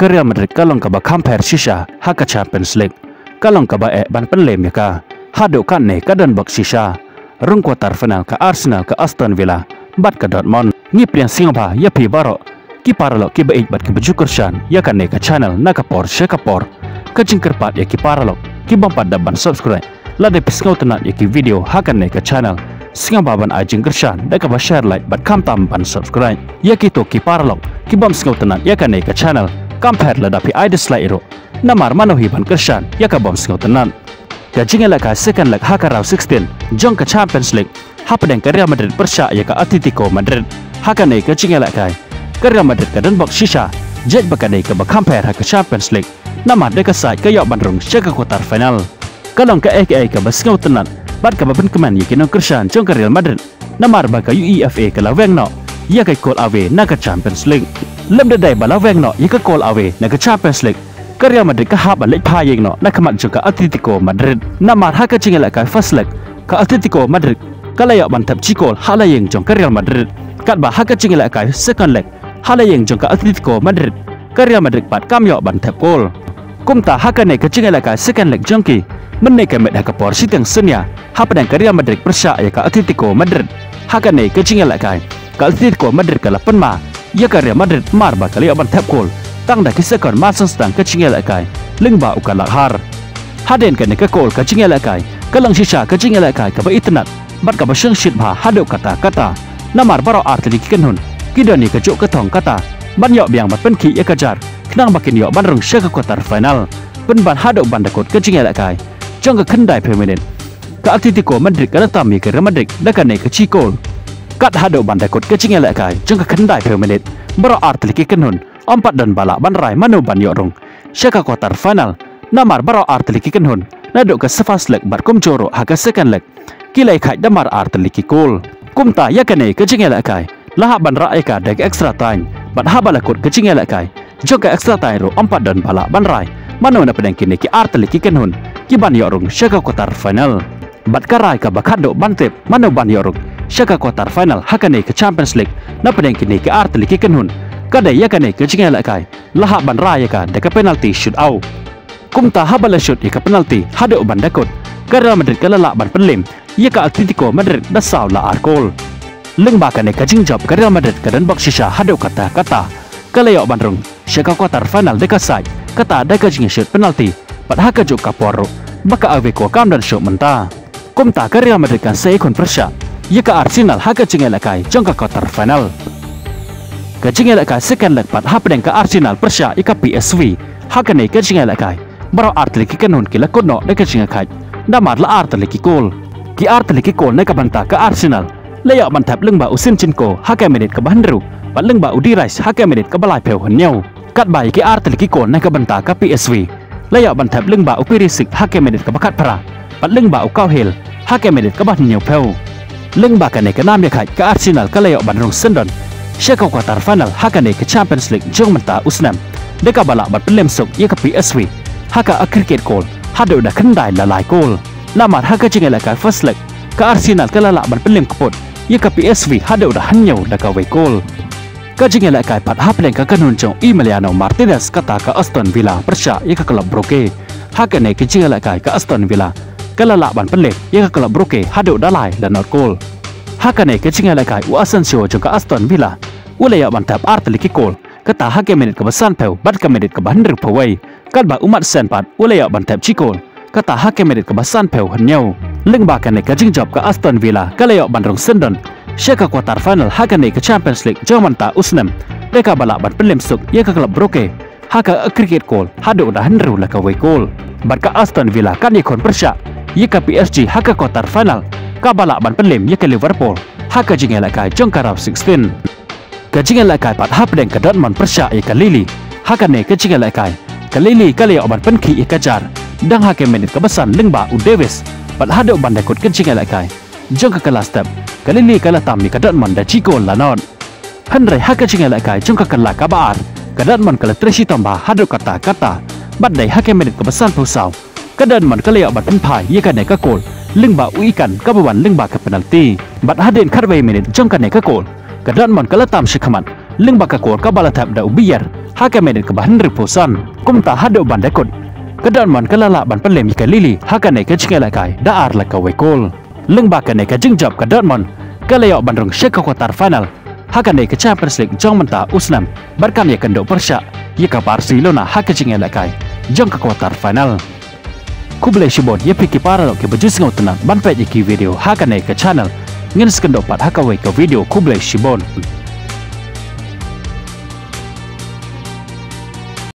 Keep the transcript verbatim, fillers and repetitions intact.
ka Real Madrid ka long kaba kham pher shisha ha ka Champions League. Ka long kaba eh ban pynlem ïa ka. Haduh katne ka don bok shisha. Rung quarter final ka Arsenal, ka Aston Villa bad ka Dortmund. Ngi pdiang sngewbha ïa phi baroh ki paralok kiba ïeit bad kiba ju kyrshan ïa kane ka channel na ka por sha ka por. Ka jingkyrpad ïa ki paralok ki bym pat dep ban subscribe, lada phi sngewtynnat ïa ki video ha kane ka channel, sngewbha ban ai jingkyrshan da kaba share, like bad khamtam ban subscribe. Ïa kito ki paralok ki bym sngewtynnat ïa kane ka channel, kam pher lada phi ai dislike ruh, namar mano hi ban kyrshan ïa ka bym sngewtynnat. Ka jingïalehkai second leg ha ka round sixteen jong ka Champions League, hapdeng ka Real Madrid pyrshah ïa ka Atletico Madrid. Ha kane ka jingïalehkai, ka Real Madrid ka don bok shisha, jait ba ka dei kaba kham pher ha ka Champions League, namar da ka side ka ïoh ban rung sha ka quarter final. Ka long kaei kaei kaba sngewtynnat bad kaba pynkmen ïa ki nongkyrshan jong ka Real Madrid, namar ba ka UEFA ka la weng noh ïa ka goal away na ka Champions League. Lymda dei ba la weng noh ïa ka goal away na ka Champions League, ka Real Madrid ka hap ban leit phai ïing noh na khmat jong ka Atletico Madrid. Namar ha ka jingïalehkai first leg, ka Atletico Madrid ka la ïoh ban thep shi goal ha la ïing jong ka Real Madrid. Katba ha ka jingïalehkai second leg, ha la ïing jong ka Atletico Madrid, ka Real Madrid pat kam ïoh ban thep goal. Kumta ha kane ka jingïalehkai second leg jong ki, mynne ka miet ha ka por shiteng synñia, hapdeng ka Real Madrid pyrshah ïa ka Atletico Madrid. Ha kane ka jingïalehkai, ka Atletico Madrid ka la pynma ïa ka Real Madrid mar ba ka la ïoh ban thep goal tang da ki second mar sdang ka jingïalehkai, lyngba u Callejón. Hadien kane ka goal ka jingïalehkai ka long shisha ka jingïalehkai kaba itynnad bad kaba shongshit bha haduh katta katta. Namar baroh artylli ki kynhun ki don ïa ka juh ka thong kata ban ïoh biang ban pynkhih ïa ka jar, khnang ba kin ïoh ban rung sha ka quarter final. Pynban haduh ban da kut ka jingïalehkai jong ka khyndaiphew minit, ka Atletico Madrid ka la tam ïa ka Real Madrid da kane ka shi goal. Kat haduh ban da kut ka jingïalehkai jong ka khyndaiphew minit, baroh artylli ki kynhun ym pat don ba lah ban rai mano ban ïoh rung sha ka quarter final, namar baroh artylli ki kynhun naduh ka first leg bad kumjuh ruh ha ka second leg, ki la ïakhaid da mar artylli ki goal. Kumta ïa kane ka jingïalehkai la hap ban rah ïa ka da ka extra time, bad haba la kut ka jingïalehkai jong ka extra time ruh ym pat don ba lah ban rai mano napdeng kine ki artylli ki kynhun ki ban ïoh rung sha ka quarter final. Bad ka rai kaba khatduh ban tip mano ban ïoh rung sha ka quarter final ha kane ka Champions League napdeng kine ki artylli ki kynhun, ka dei ïa kane ka jingïalehkai la hap ban rai ïa ka da ka penalty shootout. Kumta haba la shoot ïa ka penalty haduh ban da kut, ka Real Madrid ka la lah ban pynlem ïa ka Atletico Madrid da saw la ar goal. Lyngba kane ka jingjop ka Real Madrid ka don bok shisha haduh katta katta, ka la ïoh ban rung sha ka quarter final da ka side kata da ka jingshoot penalty, bad ha kajuh ka por ruh ba ka away goal kam don shuh mynta. Kumta ka Real Madrid kan sa ïakhun pyrshah ïa ka Arsenal ha ka jingïalehkai jong ka quarter final. Ka jingïalehkai second leg pat hapdeng ka Arsenal pyrshah ïa ka P S V. Ha kane ka jingïalehkai, baroh artylli ki kynhun ki la kut noh da ka jingïakhaid da mar la artylli ki goal. Ki artylli ki goal na ka bynta ka Arsenal la ïoh ban thep lyngba u Zinchenko ha ka minit kaba hynriew, bad lyngba u Depay ha ka minit kaba laiphew hynñiew. Katba ïa ki artylli ki goal na ka bynta ka P S V la ïoh ban thep lyngba u Perisic ha ka minit kaba khatphra, bad lyngba u Cahill ha ka minit kaba hynñiewphew. Lyngba kane ka nam ïakhaid ka Arsenal ka la ïoh ban rung syndon sha ka quarter final ha kane ka Champions League jong mynta u snem, da kaba lah ban pynlem suk ïa ka P S V ha ka aggregate goal haduh da khyndai la lai goal. Namar ha ka jingïalehkai first leg, ka Arsenal ka la lah ban pynlem kput ïa ka P S V haduh da hynñiew la kawei goal. Ka jingïalehkai pat hapdeng ka kynhun jong Emiliano Martinez kata ka Aston Villa pyrshah ïa ka club Brugge. Ha kane ka jingïalehkai ka Aston Villa ka la lah ban pynlem ïa ka club Brugge haduh da lai la nod goal. Ha kane ka jingïalehkai u Asensio jong ka Aston Villa u la ïoh ban thep artylli ki goal, kata ha ka minit kaba sanphew bad ka minit kaba hynriewphew wei. Katba u Madsen pat u la ïoh ban thep shi goal, kata ha ka minit kaba sanphew hynñiew. Lyngba kane ka jingjop ka Aston Villa ka la ïoh ban rung syndon sha ka quarter final ha kane ka Champions League jong mynta u snem, da kaba lah ban pynlem suk ïa ka club Brugge ha ka aggregate goal haduh da hynriew la kawei goal. Bad ka Aston Villa kan ïakhun pyrshah ïa ka P S G ha ka quarter final, kaba lah ban pynlem ïa ka Liverpool ha ka jingïalehkai jong ka round sixteen. Ka jingïalehkai pat hapdeng ka Dortmund pyrshah ïa ka Lille. Ha kane ka jingïalehkai, ka Lille ka la ïoh ban pynkhih ïa ka jar dang ha ka minit kaba san lyngba u Davies, bad haduh ban da kut ka jingïalehkai jong ka kylla step, ka Lille ka la tam ïa ka Dortmund da shi goal la nod. Hynrei ha ka jingïalehkai jong ka kylla kaba ar, ka Dortmund ka la trei shitom bha haduh katta katta, bad dei ha ka minit kaba sanphew saw, ka Dortmund ka la ïoh ban pynphai ïa kane ka goal lyngba u Ican kaba wan lyngba ka penalty. Bad hadien khatwei minit jong kane ka goal, ka Dortmund ka la tam shakhmat lyngba ka kol kaba la thep da u Bailly ha ka minit kaba hynriewphew san. Kumta haduh ban da kut, ka Dortmund ka la lah ban pynlem ïa ka Lille ha kane ka jingïalehkai da ar la kawei kol. Lyngba kane ka jingjop ka Dortmund ka la ïoh ban rung sha ka quarter final ha kane ka Champions League jong mynta u snem bad kam ïakynduh pyrshah ïa ka Barcelona ha ka jingïalehkai jong ka quarter final. Khublei shibun ïa phi ki paralok kiba ju sngewtynnat ban peit ïa ki video ha kane ka channel. Ngin sa ïakynduh pat ha kawei ka video, khublei shibun.